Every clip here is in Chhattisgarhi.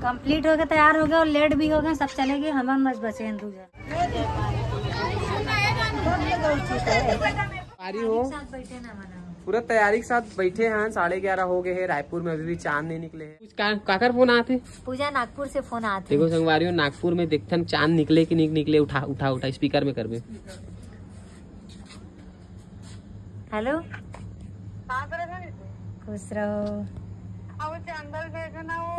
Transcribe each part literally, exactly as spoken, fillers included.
कंप्लीट होके तैयार हो गया और लेट भी हो गया, सब चले गए, हमन बस बचे हैं दू जन। तैयारी हो, पूरा तैयारी के साथ बैठे हैं। साढ़े ग्यारह हो गए हैं, रायपुर में अभी भी चांद नहीं निकले हैं। कुछ का, काकर फोन आते? पूजा नागपुर से फोन आते। देखो संगवारियों, नागपुर में देखथन चांद निकले कि नहीं निकले। उठा उठा उठा, स्पीकर में करबे। हेलो। हाँ, खुश रहो। अब वो जंगल भेजो ना वो।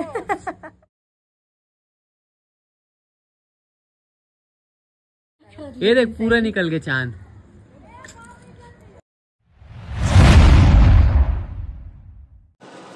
ये देख, पूरा निकल के चांद।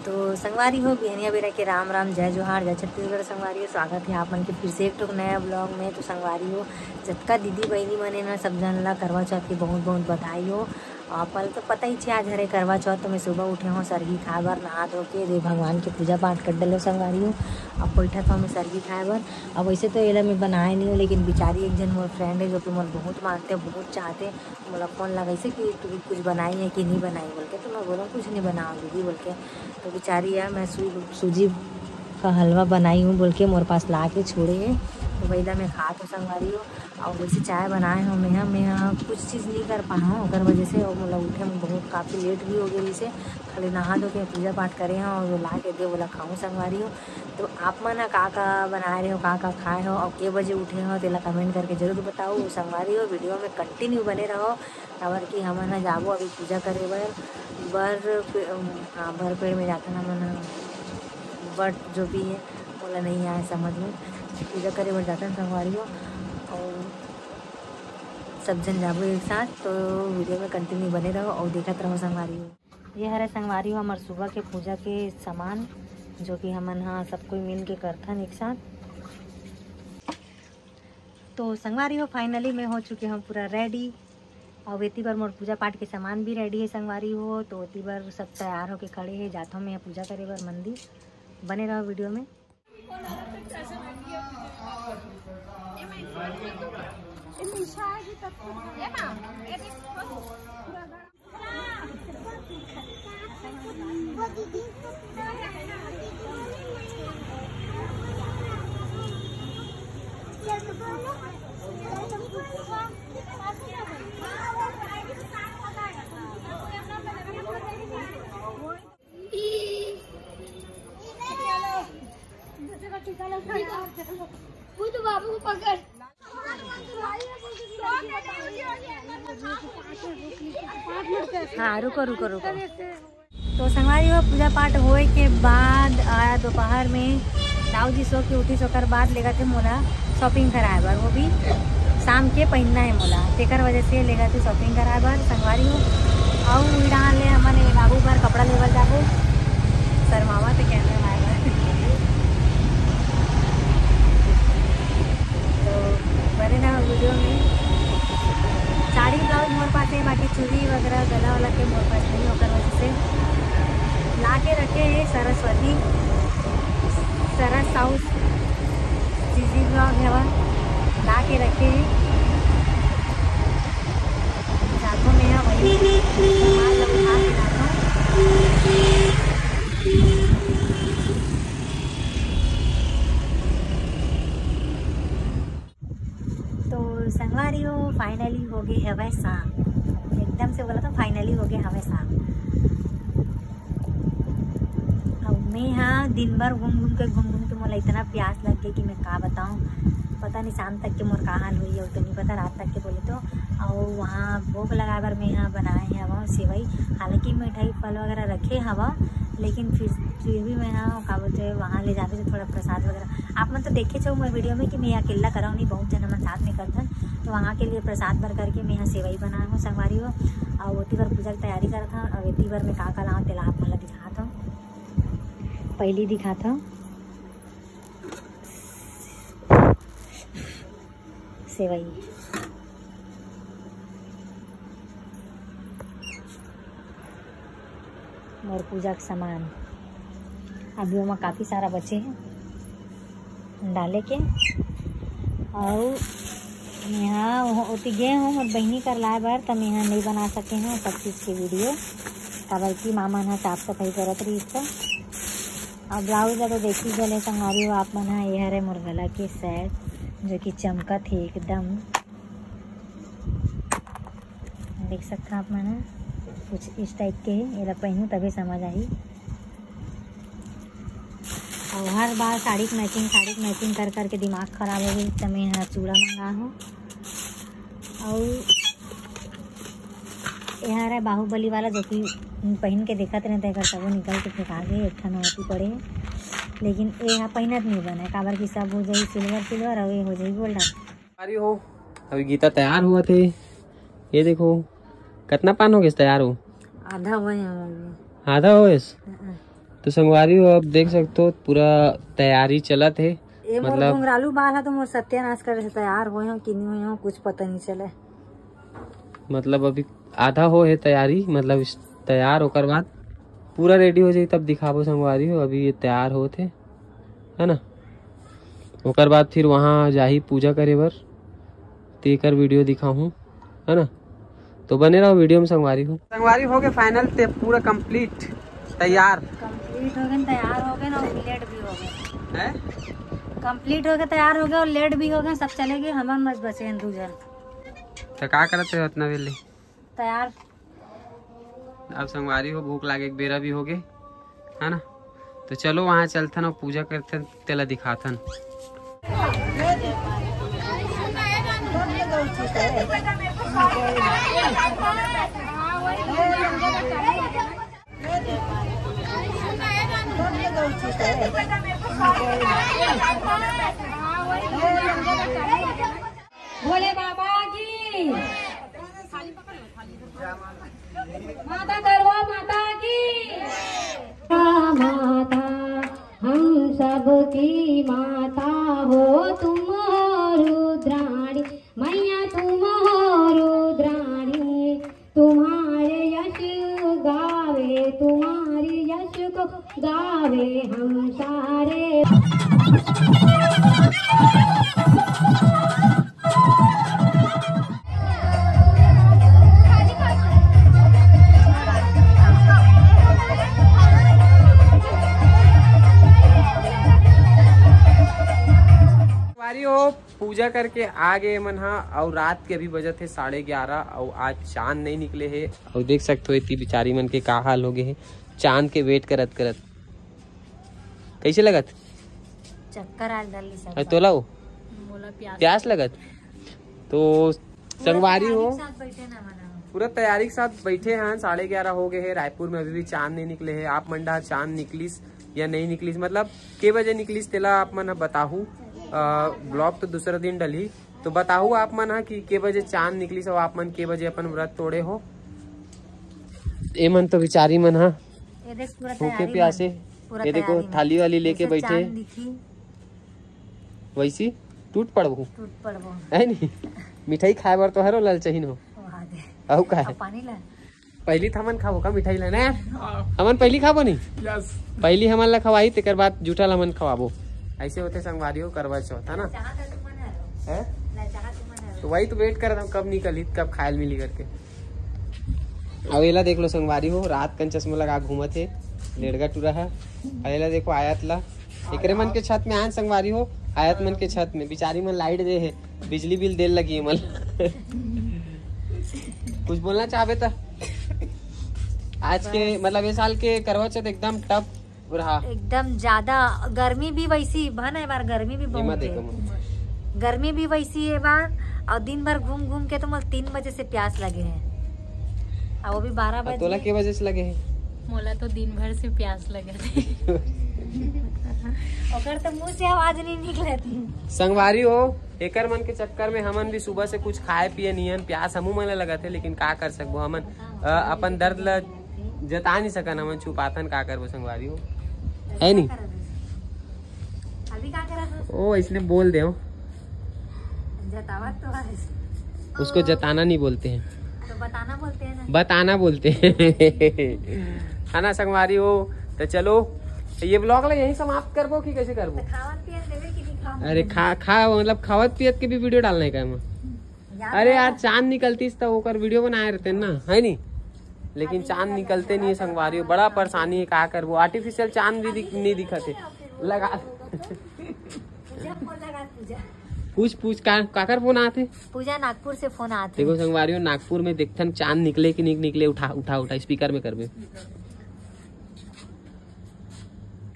तो संगवारी हो, बिहनिया बेरा के राम राम, जय जोहार, जय छत्तीसगढ़। संगवारी हो, स्वागत है आप मन के फिर से एक ठोक नया ब्लॉग में। तो संगवारी हो, जतका दीदी बहिनी मन हे ना, सब झन ला करवा चौथ के बहुत बहुत बधाई हो। आप मन तो पता ही छे, आज हरे करवा चौथ, तो मैं सुबह उठे हूँ सरगी खाए बर, नहा धो के दे भगवान के पूजा पाठ कर डलो संगवारी हो। अब बैठा था मैं सरगी खाए बर। अब वैसे तो एला मैं बनाए नहीं हूँ, लेकिन बिचारी एक जन मोर फ्रेंड है, जो कि मोर बहुत मानते, बहुत चाहते, मोला फोन लगाइसे कि तू कुछ बनाई है कि नहीं बनाई बोल के। तो मैं बोला, कुछ नहीं बनाओ दीदी बोल के। तो बिचारी यार, मैं सू-, सूजी का हलवा बनाई हूँ बोल के मोर पास ला के छोड़े है। तो वही ला मैं खात हूँ संगवारी हो। और वैसे चाय बनाए हूँ मैं, मैं कुछ चीज़ नहीं कर पाए हूँ, ओकर वजह से और मोला उठे में बहुत काफ़ी लेट भी हो गई से। खाली नहा धो के पूजा पाठ करे हूँ और वो ला के दे बोला खाऊँ संगवारी हो। तो आप मन ह का का बनाए रहे हो, का का खाए हो और के बजे उठे हो, तेला कमेंट करके जरूर बताओ। संगवारी हो, वीडियो में कंटिन्यू बने रहो, काबर कि हमन ह जाबो अभी पूजा करे बर, बर पे-, हाँ, बर पेड़ में जाथन हमन ह, बट जो भी है, मोला नहीं आए समझ में। पूजा करे बर जाथन संगवारी हो, और सब झन जाबो एक साथ, तो वीडियो में कंटिन्यू बने रहो और देखत रहो संगवारी हो। ये हरे संगवारी हो हमर सुबह के पूजा के सामान, जो कि हमन ह सब कोई मिल के करथन एक साथ। तो संगवारी हो, फाइनली मैं हो चुके हूँ पूरा रेडी। और एती बर मोर पूजा पाठ के सामान भी रेडी है संगवारी हो। तो ओती बर सब तैयार होके खड़े है, जाथों मैं पूजा करे बर मंदिर। बने रहो वीडियो में। वो तो बाबू को पकड़। हाँ, रुको, रुको, रुको। तो संगवारी हो, पूजा पाठ होए के बाद, आ, दोपहर में दाऊ जी सो के उठिस, ओकर बाद लेगथे मोला शॉपिंग कराए बर, वो भी शाम के पहनना है मोला, तेकर वजह से लेगथे शॉपिंग कराए बर संगवारी हो। अउ इहाँ ले हमन ए बाबू बर कपड़ा लेवल जाबो, शर्मावा ते कैमरा में आए बर। तो बने रहो वीडियो में। साड़ी ब्लाउज मोर पास है, बाकी चूड़ी वगैरह गला वाला के मोर पास नहीं, ओकर वजह से ला के रखे हैं सरस्वती, सरस साउस, जीजी ब्लॉग है वह, ला के रखे हैं। जाथों में है वही सामान लोग उठा के लाथों। तो संगवारी हो, फाइनली हो गए हवय शाम। एकदम से बोला तो फाइनली हो गए हवय शाम। अब मैं हाँ दिन भर घूम घूम के, घूम घूम के मोला इतना प्यास लग गई कि मैं का बताऊँ। पता नहीं शाम तक के मोर का हाल हुई है, तो नहीं पता रात तक के बोले तो। और वहाँ भोग लगाए बर मैं यहाँ बनाए हवा सेवई, हालांकि मिठाई फल वगैरह रखे हवा, लेकिन फिर फिर भी मैं यहाँ का बोलते हैं, वहाँ ले जाते थे थोड़ा प्रसाद वगैरह। आप मन तो देखे छो मोर वीडियो में कि मैं अकेला कराऊँ नहीं, बहुत जन मन साथ में करथन। तो वहाँ के लिए प्रसाद बर करके मैं यहाँ सेवई बनाए हूँ संगवारी हो। और ओती बर पूजा की तैयारी करत हूँ। और एती बर मैं का का लाऊँ तेला आप मन ला दिखात हूँ। पहली दिखात हूँ सेवई। मोर पूजा के सामान अभी ओमा काफी सारा बचे हे डाले के। अउ यहाँ ओती गे हूँ मोर बहिनी कर लाए बर, त मैं यहाँ नहीं बना सके हूँ सब चीज के वीडियो। काबर कि माँ मन ह साफ सफाई करत रहिस त। अब ब्लाउज ला तो देखी गले संगवारी हो आप मन ह, ये हरे मोर गला के सेट जो कि चमकत हे एकदम। देख सकता आप मन ह कुछ इस टाइप के हे, एला पहनू तभी समझ आही। और हर बार साड़ी के मैचिंग, साड़ी के मैचिंग कर करके दिमाग खराब हो गई, त मैं यहाँ चूड़ा मंगा हूँ। और ये हरे बाहुबली वाला जो कि पहन के देखत रहे, तेकर तबो निकल के फेंका गए, एक ठन ओती पड़े हे। लेकिन ये हा पहनत नहीं बने, काबर कि सब हो जाई सिल्वर सिल्वर और ये हो जाई गोल्डन। अरे हो, अभी गीता तैयार हुआ थे। ये देखो, कितना पान हो गया तैयार हो? आधा हुआ है अभी। आधा हो इस? हाँ। तो संगवारी हो, आप देख सकते हो पूरा तैयारी चलत है। ये मोर मतलब घुंघरालू बाल है तो मोर सत्यानाश करे से तैयार होए हो कि नहीं होए हो, कुछ पता नहीं चले। मतलब अभी आधा हो है तैयारी, मतलब इस तैयार होकर बाद पूरा रेडी हो जाई तब दिखाबो संगवारी हो। अभी ये तैयार होत है, है ना? ओकर बाद फिर वहाँ जाही पूजा करे बर, तेकर वीडियो दिखाहूँ, है ना? तो बने रहो वीडियो में संगवारी हो। संगवारी हो गए फाइनल, ते पूरा कंप्लीट तैयार। कंप्लीट हो गए, तैयार हो गए ना, और लेट भी हो गए। हैं? कंप्लीट हो गए, तैयार हो गए और लेट भी हो गए, सब चले गए, हमन बस बचे हैं दू जन। तो का करत रहे उतना बेले? तैयार। अब संगवारी हो, भूख लागे के बेरा भी हो गए, है ना? तो चलो वहाँ चलथन और पूजा करथन, तेला दिखाथन। भोले बाबा की, माता करवा माता की। माता, हम सबकी माता हो तुम, हो रुद्राणी मैया तुम, हो रुद्राणी। तुम्हारे यश गावे, तुम्हारी यश को गावे हम सारे। संगवारी हो, पूजा करके आ गए मन हा, और रात के अभी बजत है साढ़े ग्यारह, और आज चांद नहीं निकले है। और देख सकते हो इतनी बिचारी मन के का हाल हो गए है चांद के वेट करत करत। कैसे लगत? चक्कर आल डाली सब। अरे तोला हो? मोला प्यास प्यास लगत? तो पूरा संगवारी तैयारी हो, के साथ बैठे ना मना। पूरा तैयारी के साथ बैठे हैं। साढ़े ग्यारह हो गए हैं, रायपुर में अभी भी चांद नहीं निकले हैं। आप मन डा चांद निकलिस या नहीं निकलिस, मतलब के बजे निकलिस तेला आप मन ह बताहू। ब्लॉग तो दूसरा दिन डलही, तो बताहू आप मन ह कि के बजे चांद निकलिस और आप मन के बजे अपन व्रत तोड़े हो। ए मन तो बिचारी मन ह ये देख पूरा भूखे तैयारी प्यासे, में, पूरा ये देखो तैयारी में। थाली वाली लेके जैसे बैठे। चांद दिखी। वैसी टूट पड़बो। टूट पड़बो। है नी? मिठाई खाए बर तो हरो ललचहिन हो। वाह दे। अउ का है? अब पानी ला। पहली थमन खाबो का मिठाई ला ना? हाँ। हमन पहली खाबो नी? यस। पहली हमन ला खवाई, तेकर बाद जूठा ला हमन खवाबो। ऐसे होते संगवारी हो करवा चौथ, है ना? चाहत है तुमन हरो। हैं? ना चाहत तुमन हरो। तो वही तो वेट करत हम, कब निकली, कब खायल मिली करके। अब एला देख लो संगवारी हो, रात कन चश्मा लगा घूमत हे, लेड़गा टूरा है। अब एला देखो आयत ला, एकरे मन के छत में आन संगवारी हो, आयत मन के छत में बिचारी मन लाइट दे हे, बिजली बिल देल लगी मन। कुछ बोलना चाहबे त? आज के बस। मतलब ये साल के करवा चौथ एकदम टप रहा। एकदम ज्यादा गर्मी भी वैसी बन है बार, गर्मी भी एमा बहुत देखो है। मन। गर्मी भी वैसी है बार, और दिन भर घूम घूम के तो मोला तीन बजे से प्यास लगे है, और वो भी बारह आ, बजे। तोला के बजे से लगे है? मोला तो दिन भर से प्यास लगे थे। ओकर तो मुंह से आवाज नहीं निकले थी। संगवारी हो, एकर मन के चक्कर में हमन भी सुबह से कुछ खाए पिए नियन प्यास हमू मन ला लगत है, लेकिन का कर सकबो हमन, अ, अपन दर्द ला जता नहीं सकन हमन, छुपाथन, का करबो संगवारी हो, है नी? अभी का करत हस? ओ, इसने बोल दे हो। जतावत तो है। उसको जताना नहीं बोलते हैं। तो बताना बोलते हैं ना। बताना बोलते हैं। है ना संगवारी हो? तो चलो, ये ब्लॉग ला यहीं समाप्त करबो कि कैसे करबो? तो खावन पियन देवे कि नहीं खावन अरे पियन? खा, खा, मतलब खावत पियत के भी वीडियो डालना है का एमा? यार अरे यार, चांद निकलतीस त ओकर वीडियो बनाए रहते ना, है नी? लेकिन चांद निकलते नहीं है संगवारी हो, बड़ा परेशानी है, का करबो? आर्टिफिशियल चांद भी दिख, नहीं दिखत है। लगा पूछ पूछ का काकर फोन आते? पूजा नागपुर से फोन आते। देखो संगवारी हो, नागपुर में देखथन चांद निकले कि नहीं निकले। उठा उठा उठा, स्पीकर में करबे।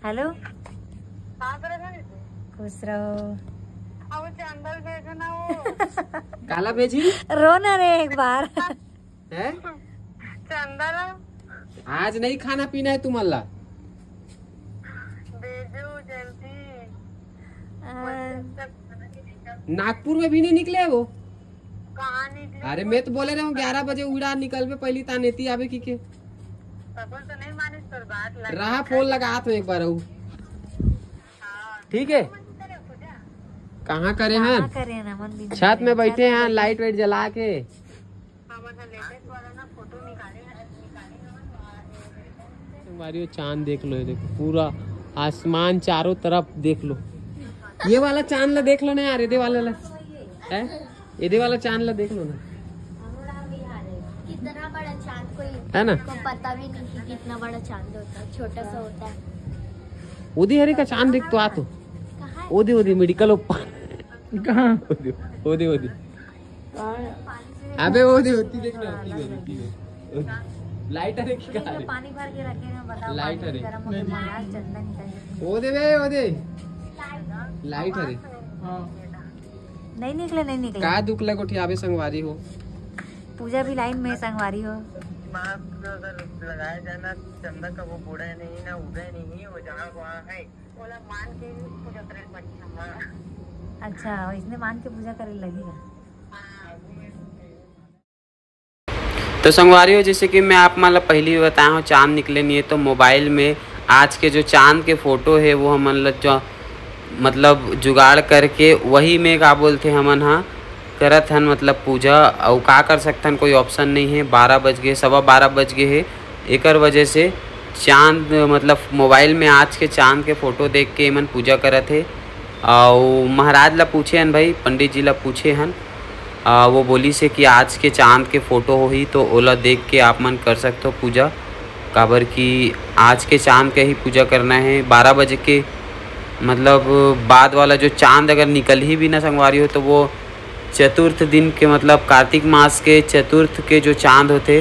हेलो। खुश रहो। काला भेजी? रो ना रे एक बार। है? चंदा ला। आज नहीं खाना पीना है तुमन ला। भेजो जल्दी। नागपुर में भी नहीं निकले वो। कहाँ निकले? अरे मैं तो बोले रहे हूँ ग्यारह बजे उड़ा निकलबे पहली तानेती आबे की के। तब तो नहीं मानिस तोर बात लगा। रहा फोन लगात हूँ एक बार। ठीक है। कहाँ करे हैं? छत में बैठे हैं, लाइट वाइट जला के। संगवारी हो, चांद देख लो, ये देखो पूरा आसमान चारों तरफ देख लो। ये वाला चांद ला देख लो ना यार, ये वाला ला। है? ये वाला चांद ला देख लो ना। कितना बड़ा चांद, कोई है ना? को पता भी नहीं कि कितना बड़ा चांद होता है, छोटा सा होता है। ओदी हरे का चांद देख तो आ तो। ओदी ओदी मेडिकल ओपन। कहाँ? ओदी ओदी। अबे ओदी ओदी देख ना। लाइट हरे की का? पानी भर के रखे हैं, बताओ। लाइट हरे। ओदे बे ओदे। लाइट हरे। हाँ। नहीं निकले, नहीं निकले। का दुख ला गोठियाबे संगवारी हो? पूजा भी लाइन में संगवारी हो। मास्क अगर लगाया जाए ना, चंदा का वो बूढ़ा नहीं ना उदय नहीं, वो जहाँ वहाँ है। ओला मान के पूजा करे पड़ी हमारा। अच्छा, इसने मान के पूजा करे लगी है। तो संगवारी हो, जैसे कि मैं आप मन ला पहली भी बताया हूँ, चांद निकले नहीं है, तो मोबाइल में आज के जो चांद के फोटो है वो हमन ला जो मतलब जुगाड़ करके वही में का बोलते हमन हा करत हन मतलब पूजा। अउ का कर सकथन, कोई ऑप्शन नहीं है। बारह बज गए, सवा बारह बज गए है, एकर वजह से चांद मतलब मोबाइल में आज के चांद के फोटो देख के एमन पूजा करत है। अउ महाराज ला पूछे हन भाई, पंडित जी ला पूछे हन, आ, वो बोलिस हे कि आज के चांद के फोटो होही तो ओला देख के आप मन कर सकथो पूजा, काबर कि आज के चांद के ही पूजा करना है। बारह बजे के मतलब बाद वाला जो चांद अगर निकलही भी ना संगवारी हो, तो वो चतुर्थ दिन के मतलब कार्तिक मास के चतुर्थ के जो चांद होथे,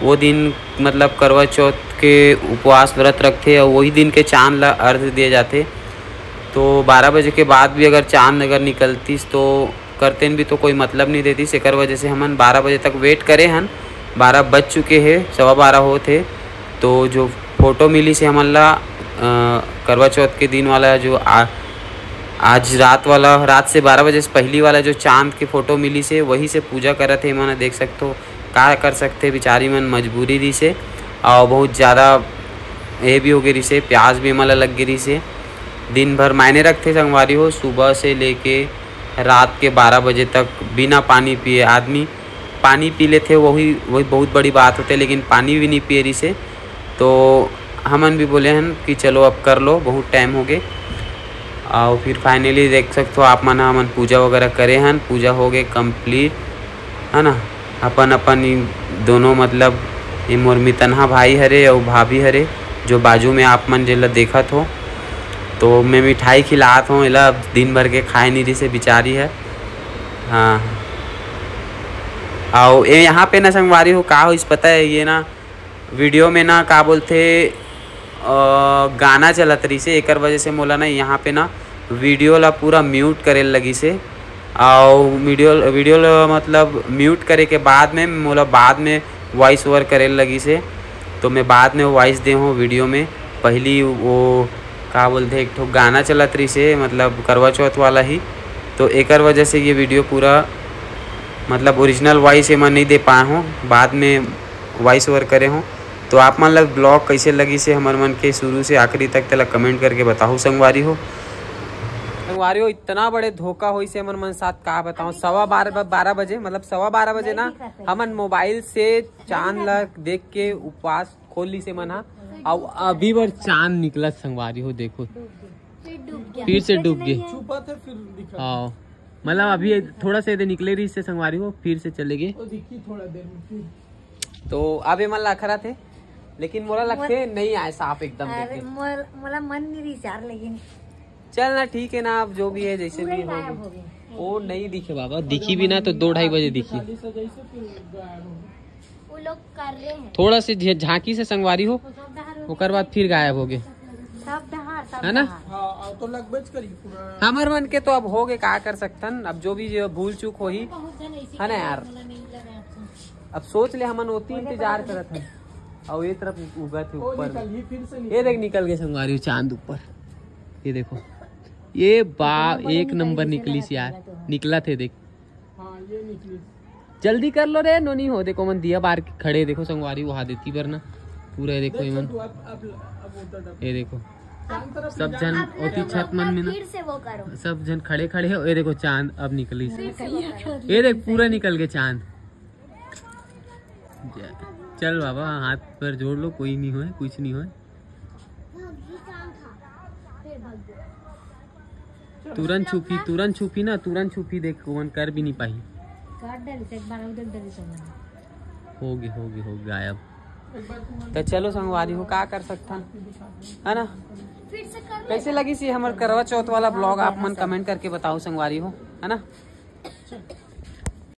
वो दिन मतलब करवा चौथ के उपवास व्रत रखथे और वही दिन के चांद ला अर्घ दिए जाथे। तो बारह बजे के बाद भी अगर चांद अगर निकलतीस तो करतेन भी तो कोई मतलब नहीं देतीस। एकर वजह से हमन बारह बजे तक वेट करे हन। बारह बज चुके हे, सवा बारह होत हे। तो जो फोटो मिलिस हे हमन ला, अ, करवा चौथ के दिन वाला जो आ, आज रात वाला, रात से बारह बजे से पहली वाला जो चांद के फोटो मिलिस हे, वही से पूजा करत हे। एमन देख सकथो, का कर सकथे, बिचारी मन मजबूरी रिहिस हे और बहुत ज़्यादा ये भी हो गई रिहिस हे, प्यास भी एमन ला लग गई रिहिस हे। दिन भर मायने रखथे संगवारी हो, सुबह से लेके रात के बारह बजे तक बिना पानी पिए आदमी पानी पी लेथे, वही, वही बहुत बड़ी बात होथे, लेकिन पानी भी नहीं पिए रिहिस हे। तो हमन भी बोले हन कि चलो अब कर लो, बहुत टाइम हो गए। और फिर फाइनली देख सकथो आप मन, हमन पूजा वगैरह करे हन, पूजा हो गए कंप्लीट, है ना। अपन अपन इन दोनों मतलब ये मोर मितनहा भाई हरे और भाभी हरे, जो बाजू में आप मन जेला देखत हो, तो मैं मिठाई खिलात हूँ एला, अब दिन भर के खाए नहीं रिहिस हे बिचारी है। हाँ, और ये यहाँ पे ना संगवारी हो का होइस पता है, ये ना वीडियो में ना का बोलथे, अ, गाना चलत रहिस हे, एकर वजह से मोला ना यहाँ पे ना वीडियो ला पूरा म्यूट करे लगिस हे। और वीडियो, वीडियो ला मतलब म्यूट करे के बाद में मोला बाद में वॉइस ओवर करे लगिस हे, तो मैं बाद में वॉइस दे हूँ वीडियो में। पहली वो का बोलथे, एक ठो गाना चलत रहिस हे, मतलब करवा चौथ वाला ही, तो एकर वजह से ये वीडियो पूरा मतलब ओरिजिनल वॉइस एमा नहीं दे पाए हूँ, बाद में वॉइस ओवर करे हूँ। तो आप मन ला ब्लॉग कैसे लगिस हे हमर मन के शुरू से आखिरी तक, तेला कमेंट करके बताहू संगवारी हो। संगवारी हो, इतना बड़े धोखा होइस हे हमर मन साथ, का बताऊँ। सवा बारह, बारह बजे, मतलब सवा बारह बजे ना, हमन मोबाइल से चांद ला देख के उपवास खोल लिस हे मन हा। अउ अभी बर चांद निकलत संगवारी हो, देखो फिर डूब गया। फिर से डूब गए। छुपा था फिर दिखा। हाँ, मतलब अभी थोड़ा सा एदे निकले रहिस हे संगवारी हो, फिर से चले गए। वो दिखी थोड़ा देर में फिर। तो अब ये मन ला अखरत हे, लेकिन मोला लगथे नहीं आए साफ एकदम। अरे देखे। मोला मन नहीं रही यार, लेकिन चल ना, ठीक है ना, अब जो भी है, जैसे भी हो। वो नहीं दिखे बाबा, दिखी भी ना तो दो ढाई बजे दिखी। वो लोग कर रहे हैं। थोड़ा से झांकी से संगवारी हो, ओकर बाद फिर गायब हो गए। है ना? हाँ, तो लगबे करी पूरा। हमर मन के तो अब हो गए, का कर सकथन, अब जो भी जो भूल चूक होही, है ना यार? अब सोच ले, हमन ओती इंतजार करत हन, और ये तरफ उगत हे ऊपर में। ये देख, निकल गए संगवारी चांद ऊपर। ये देखो, ये बा एक नंबर निकलिस यार, निकलत हे देख। हाँ, ये निकलिस। जल्दी कर लो रे, नोनी हो। देखो मन दिया बार के खड़े, देखो संगवारी, वहा देती बर ना पूरा। ये देखो इमन, ये देखो सब झन ओती छत मन में ना, सब झन खड़े खड़े हो। ये देखो चांद अब निकलिस। ये देख, पूरा निकल गए चांद। चल बाबा, हाथ पर जोड़ लो, कोई नहीं होए, कुछ नहीं होए। तुरंत छुपी, तुरंत छुपी ना, तुरंत छुपी। देख, ओमन कर भी नहीं पाही। काट डाली, एक बार उधर डाली सब। हो गए, हो गए, हो गए गायब। तो चलो संगवारी हो, का कर सकथन, है ना? कैसे लगिस ये हमर करवा चौथ वाला ब्लॉग, आप मन कमेंट करके बताओ संगवारी हो, है ना?